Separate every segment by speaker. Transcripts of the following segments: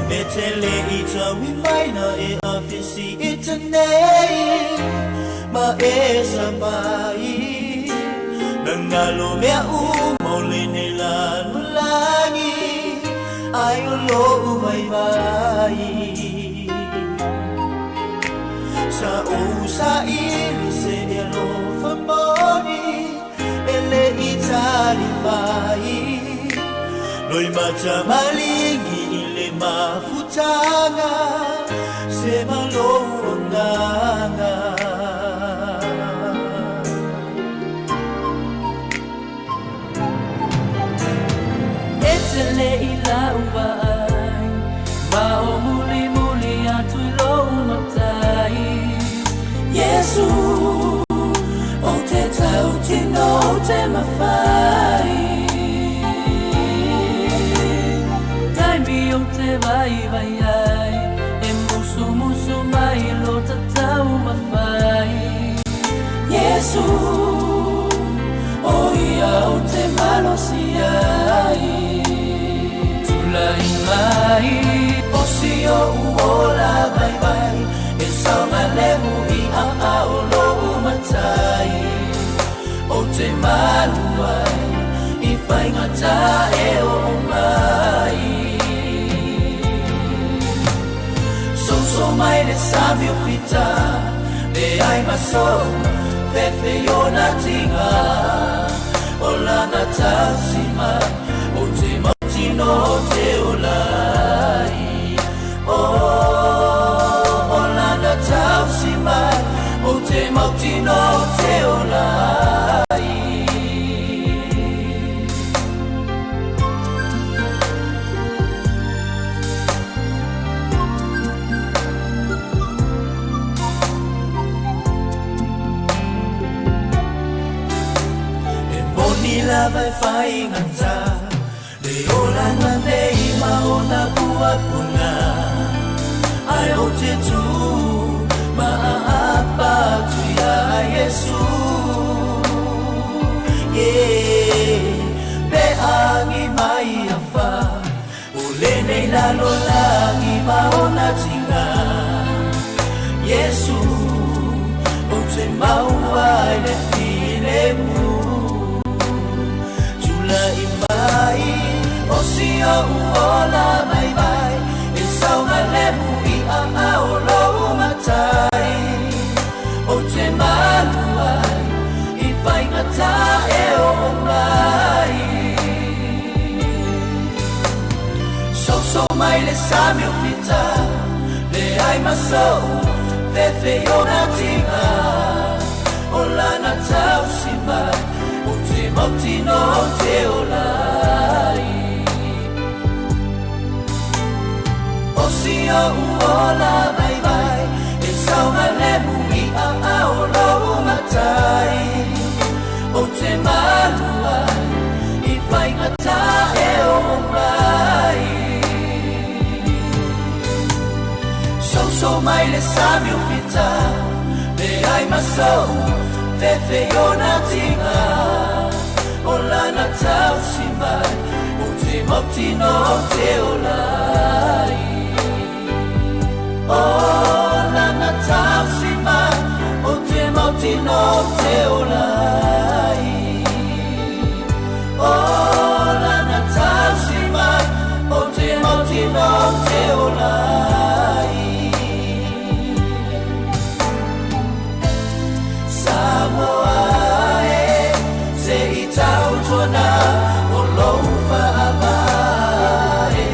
Speaker 1: Me te le i tau i maina e awhisi i te nei Ma e sa mai Na ngalo mea u maule ne lalo langi Ai o lo vai vai Sa o sa ili se e alofa moni E le i tali mai Loi mata malingi i le mafutanga Se malo anganga
Speaker 2: E te le i lau vaai Ma o muli muli atu i lou matai Iesu o te tautino o te mawhai Taimi o te vai vai ai E musu musu mai lo tatau mawhai Iesu o ia o te malosi ai Tulai mai
Speaker 1: O si o uola vai vai E saunga lehu i a ao lo matai O te maluai I whaingata e o mai So mai le sami o pita Le ai maso Fefe ona tinga O lana tausi mai O te mautino o te olai O, o lana tausi mai O te mautino o te olai E moni lava e whaingata Le olanga nei ma ona puapunga Ai o te tū ma a apa atu ia Yesu Yeah, pe angi mai a wha O le nei lalo langi ma ona tinga Yesu o te maua i le file mu Tula i mai o si o uola mai mai E saunga lehu i a ao lo matai O te maluai i whaingata e o mai So mai le sami o pita Le ai maso Fefe ona tinga O lana tausi mai O te mautino o te olai O si o uola vai vai E saunga lehu i a ao lo matai O te maluai I whaingata e o mai So mai le sami o pita Le ai maso Fefe ona tinga O lana tausi mai O te mautino o te olai O lana tausi mai O te mautino o te olai O lana tausi mai O te mautino o te olai Samoa e se i tautuana o lou faavae.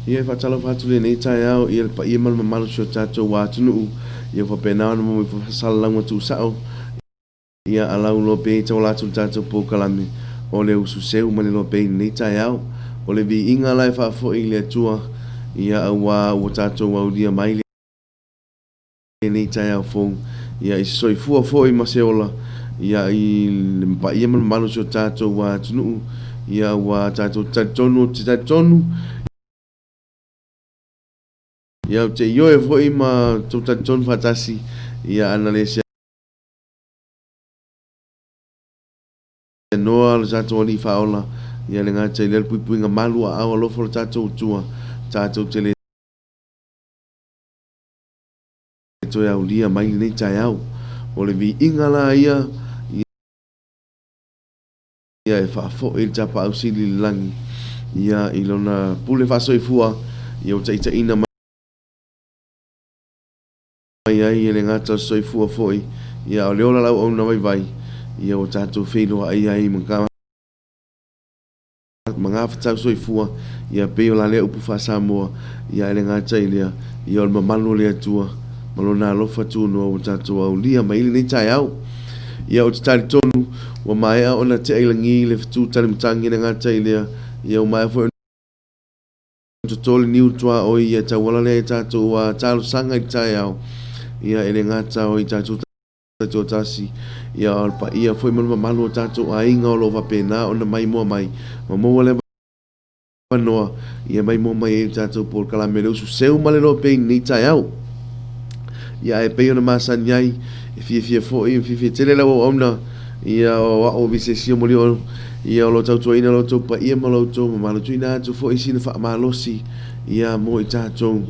Speaker 3: Ia, e faatalofa atu lenei taeao i le paia ma le mamalu o si o tatou atunuu. Ia ua faapena ona maua mai foi faasalalauga tuusao, ia a lau loa pea i tauala atu i le tatou polokalame o le usu seu ma le loa pea i lenei taeao. O le viiga la e faafoi i le Atua, ia auā ua tatou aulia mai lenei taeao fou, ia i se soifua foi ma se ola, ia i le paia ma le mamalu o si o tatou atunuu, ia ua tatou talitonu, ou te talitonu, ia ou te ioe foi ma tou talitonu faatasi, ia ana le seanoa lo tatou Alii Faaola, ia le gata i lea le puipuiga malu aao alofa o lo tatou Atua, tatou te le toe aulia mai lenei taeao. O le viiga la ia, ia e faafoi i le Tapaau Sili i le lagi, ia i Lona pule faasoifua, ia ua taitaiina mai ai e le gata o le soifua foi, ia a o le ola lauauna vaivai, ia ua tatou feiloai ai ma magafatau soifua, ia pei o la lea upu faa-Samoa, ia ae le gata i lea, ia o le mamalu o le Atua ma Lona alofa tunoa ua tatou aulia mai ai lenei taeao. Ia ou te talitonu ua maea ona tea i lagi le fetu talimatagi e le gata i lea, ia ua maea foi ona toto le niu tuaoi ia tauala lea i tatou talosaga i le taeao, ia e le gata o i tatou taitoatasi, ia o le paia foi ma le mamalu o tatou aiga o lo o faapena ona maimoa mai ma maua le avanoa ia maimoa mai ai le tatou polokalame le usu seu ma le loa pea i lenei taeao. Ia ae pei ona masani ai, e fiafia foi, e fiafia tele lau auauna, ia o a'u o Visesio Molioo, ia o lo o tautuaina lo outou paia ma lo outou mamalu, tuuina atu foi sina faamalosi ia mo i tatou,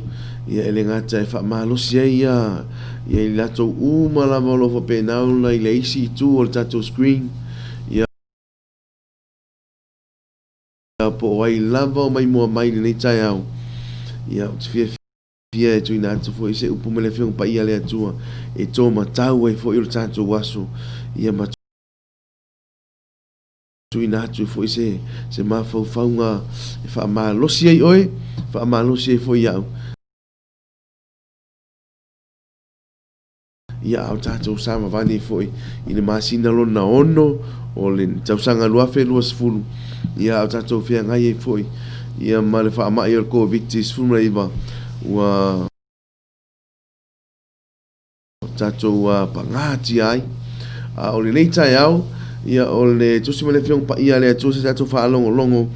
Speaker 3: ia e le gata e faamalosi ai ia ia i latou uma lava o lo o faapena ona i le isi itu o le tatou screen, ia po o ai lava o maimoa mai i lenei taeao, ia ou te fiafia e tuuina atu foi se upu mai le Afioga Paia a le Atua e to matau ai foi o le tatou aso, ia ma tuuina atu foi se se mafaufauga e faamalosi ai oe, faamalosi ai foi au. Ia, a o tatou savavali ai foi i le masina lona ono o le tausaga 2020, ia, a o tatou feagai ai foi ia ma le faamai o le Koviti-19 ua tatou pagatia ai. A o lenei taeao, ia, o le Tusi ma le Afioga Paia a le Atua se tatou faalogologo,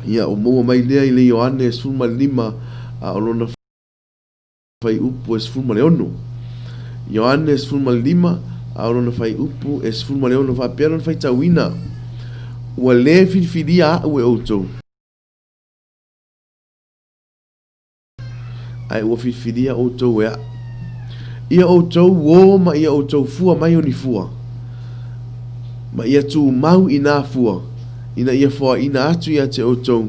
Speaker 3: Ia, ua maua mai lea i le Ioane 15, a o lona fuaiupu e 16. Ioane 15, a o lona fuaiupu e 16, faapea lona faitauina, Ua le filifilia aʻu e outou, ae ua filifilia outou e aʻu. Ia outou uō ma ia outou fua mai o ni fua, ma ia tumau i nā fua, ina ia foaina atu ia te outou,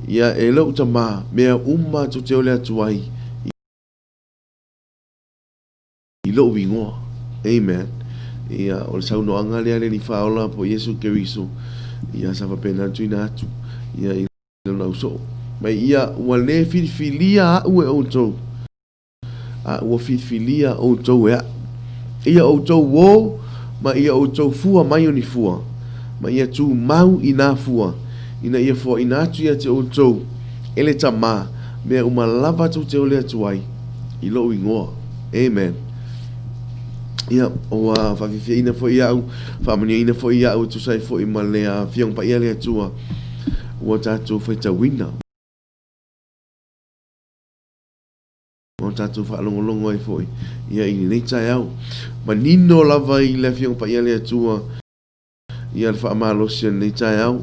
Speaker 3: ia e lou Tamā, mea uma tou te ole atu ai i lou igoa. Amen. Ia, o le saunoaga lea a le Alii Faaola po o Iesu Keriso, ia sa faapena ona tuuina atu ia i lona ausoo. Mai ia, ua le filifilia aʻu e outou, a ua filifilia outou e aʻu. Ia outou ō ma ia outou fua mai o ni fua, ma ia tumau i nā fua, ina ia foaina atu ia te outou e le Tamā mea uma lava tou te ole atu ai i lou igoa. Amen. Ia, ua faafiafiaina foi iaʻu, faamanuiaina foi iaʻu e tusa ai foi ma le Afioga Paia a le Atua ua tatou faitauina. Ma o tatou faalogologo ai foi ia i lenei taeao. Manino lava i le Afioga Paia a le Atua ia le faamalosi o lenei taeao.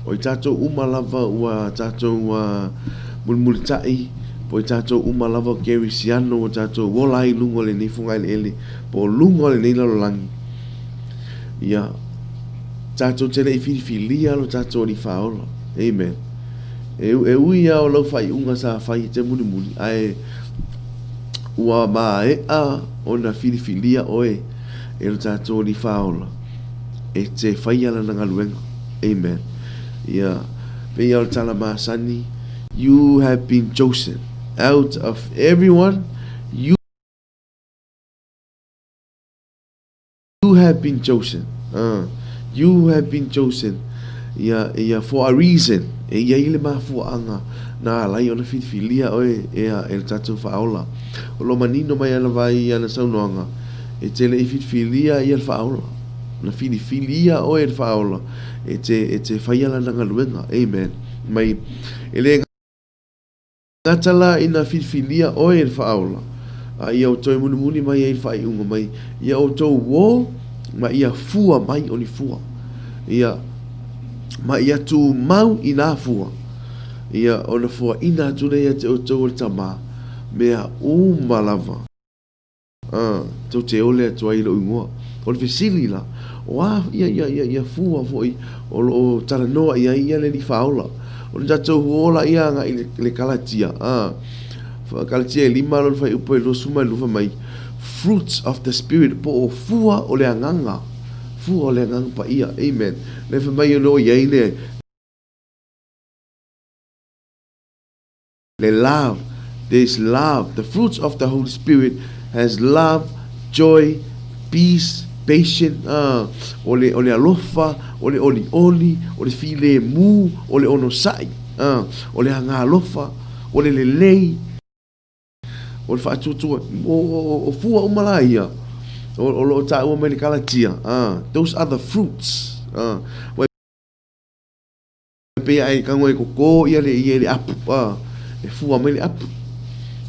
Speaker 3: O i tatou uma lava ua tatou mulimulitai, po o i tatou uma lava o kerisiano ua tatou ola ai i luga o lenei fogaeleele, po o luga o lenei lalolagi. Ia, tatou te le i filifilia lo tatou Alii Faaola. Amen. E, e ui lava o lau faaiuga sa fai e te mulimuli, ae ua maea ona filifilia oe e lo tatou Alii Faaola e te faia lana galuega. Amen. Ia. Pei lava o le tala masani, You have been chosen out of everyone, you have been chosen, you have been chosen, ia, ia, for a reason, e i ai le mafuaaga na ala ai ona filifilia oe e, e le tatou Faaola. O lo o manino mai ana vai i ana saunoaga, e te le i filifilia ia le Faaola. Na filifilia oe e le Faaola e te, e te faia lana galuega. Amen. Mai, e le gata la ina filifilia oe e le Faaola, a ia o toe mulimuli mai ai le faaiuga mai, ia outou uō ma ia fua mai o ni fua. Ia, ma ia tumau i nā fua. Ia, ona fuaina atu lea ia te outou o le Tama, mea uma lava. Ā, tou te ole atu ai i lou igoa. O le fesili la, o a ia, ia, ia, ia fua foi o lo o talanoa i ai ia le Alii Faaola? O le tatou huola ia agai i le, le Kalatia, ā, Kalatia e lima lona fuaiupu e 22 fai mai, Fruits of the Spirit, po o fua o le Agaga, fua o le Agaga Paia, amen. Lea fai mai o lo o i ai le, Le love, there is love, the fruits of the Holy Spirit has love, joy, peace, patient, o le, o le alofa, o le olioli, o le filemu, o le onosai, o le agaalofa, o le lelei, o le faatuatua, o, o, o fua uma la ia, o, o lo o taua mai le Kalatia, those are the fruits, E pei a e tago e koko ia le ia i le apu, a, e fua mai le apu.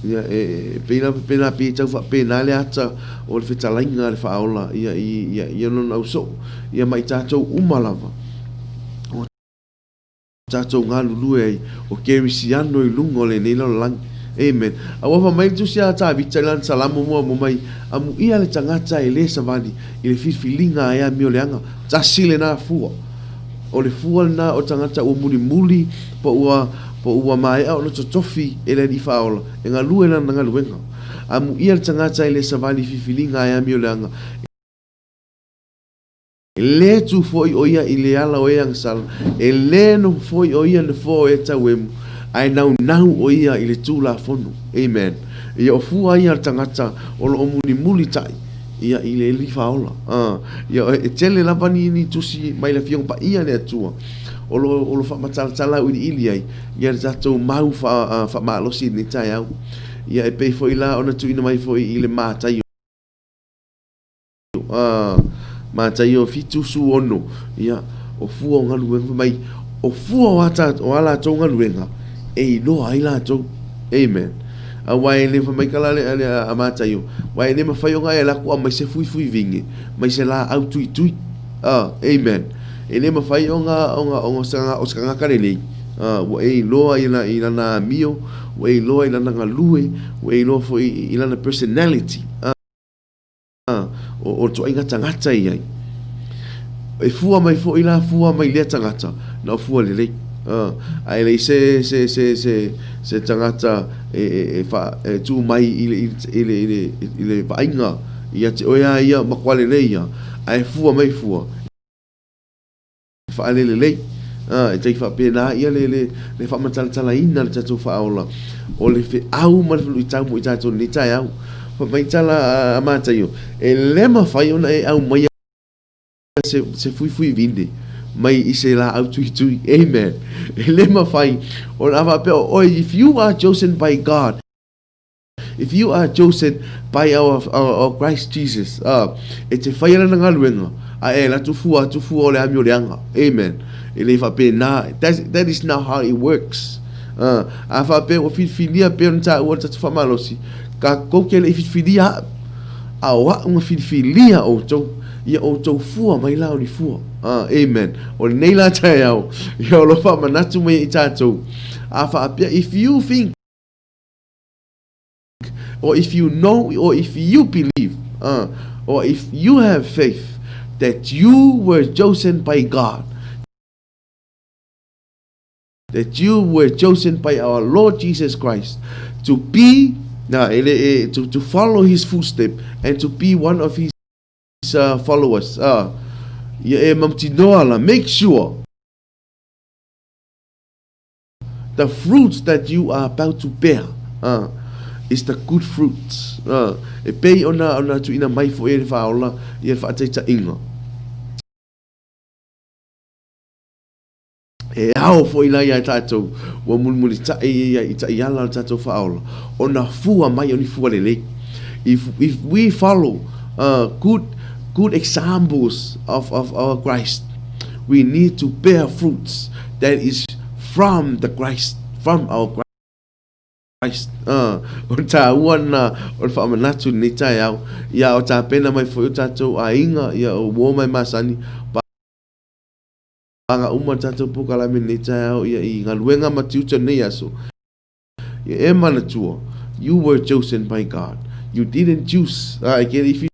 Speaker 3: Ia, e, e pei la pena pei e tau faapena le ata o le fetalaiga a le Faaola ia i ia ia lona ausoo, ia ma i tatou uma lava. O tatou galulue ai, o Kerisiano i luga o lenei lalolagi. Amen. Aua fai mai le tusi a Tavita i lana Salamo muamua mai, Amuia le tagata e le savali i le filifiliga a e amioleaga, tasi lena fua. O le fua lena o tagata ua mulimuli po ua, po ua maea ona totofi e le Alii Faaola e galue lana galuega. Amuia le tagata e le savali i filifiliga a e amioleaga, e le tu foi o ia i le ala o e agasala, e le noho foi o ia i le nofoa o e tauemu, ae naunau o ia i le Tulafono. Amen. Ia o fua ia a le tagata o lo o mulimulitai Ia, i le Alii Faaola. A, ia, e tele lava ni, ni tusi mai le Afioga Paia a le Atua o lo, o lo faamatalatala auiliili ai ia le tatou mau faa, faamalosi i lenei taeao. Ia, e pei foi la ona tuuina mai foi i le Mataio, a, Mataio 76, ia, o fua o galuega, fai mai, o fua o a, o a latou galuega e iloa ai latou. Amen. Aua e le fai mai kala le le a Mataio, aua e le mafai ona e alu atu aumai se fuifui vine mai se laau tuitui. Ah, amen. E le mafai ona ona ona se o se tagata lelei. Ah, ua e iloa i lana i lana amio, ua e iloa i lana galue, ua e iloa foi i lana personality. Ah, o, o le ituaiga tagata e i ai. E fua mai foi la, fua mai lea tagata, na o fua lelei. Ae leai se, se, se, se, se tagata e, e, e, fa, e tu mai i le, i le, i le, i le vaaiga ia te oe a ia, matua lelei ia, ae fua mai fua. Faalelelei. A, e tai faapena ia le, le, le faamatalatalaina le tatou faaola o le feau ma le feluitau mo i tatou i lenei taeao. Fai mai tala a Mataio, e le mafai ona e aumaia se, se fuifui vine mai i se laau tuitui. Amen. E le mafai ona a faapea o oe, if you are chosen by God, If you are chosen by our, our, our Christ Jesus, e te whai ana galuega, a e la tufua, tufua o le amioleaga. Amen. E le faapena. That is not how it works. A faapea ua filifilia pei ona taua le tatou faamalosi, tatou te le i filifilia a'u, a o a'u na filifilia outou, ia outou fua mai la o ni fua. Amen. O lenei la taeao, ia o lo faamanatu mai ai i tatou. A faapea, if you think, or if you know, or if you believe, or if you have faith that you were chosen by God, that you were chosen by our Lord Jesus Christ to be, to follow his footstep and to be one of his followers. Ia e mautinoa la, make sure. The fruits that you are about to bear is the good fruits. E pei ona ona tuuina mai foi e le Faaola ia le faataitaiga. E ao foi la iā tatou ua mulimulitai ia i taiala o le tatou Faaola ona fua mai o ni fua lelei. If, if we follow good, good examples of, of our Christ, we need to bear fruits that is from the Christ, from our Christ. O le tāua lena o le faamanatu i lenei taeao, ia o tapena mai foi o tatou aiga, ia o uo ma e masani, paga uma le tatou polokalame i lenei taeao, ia i galuega ma tiute o lenei aso. Ia e manatua, you were chosen by God. You didn't choose. E te le i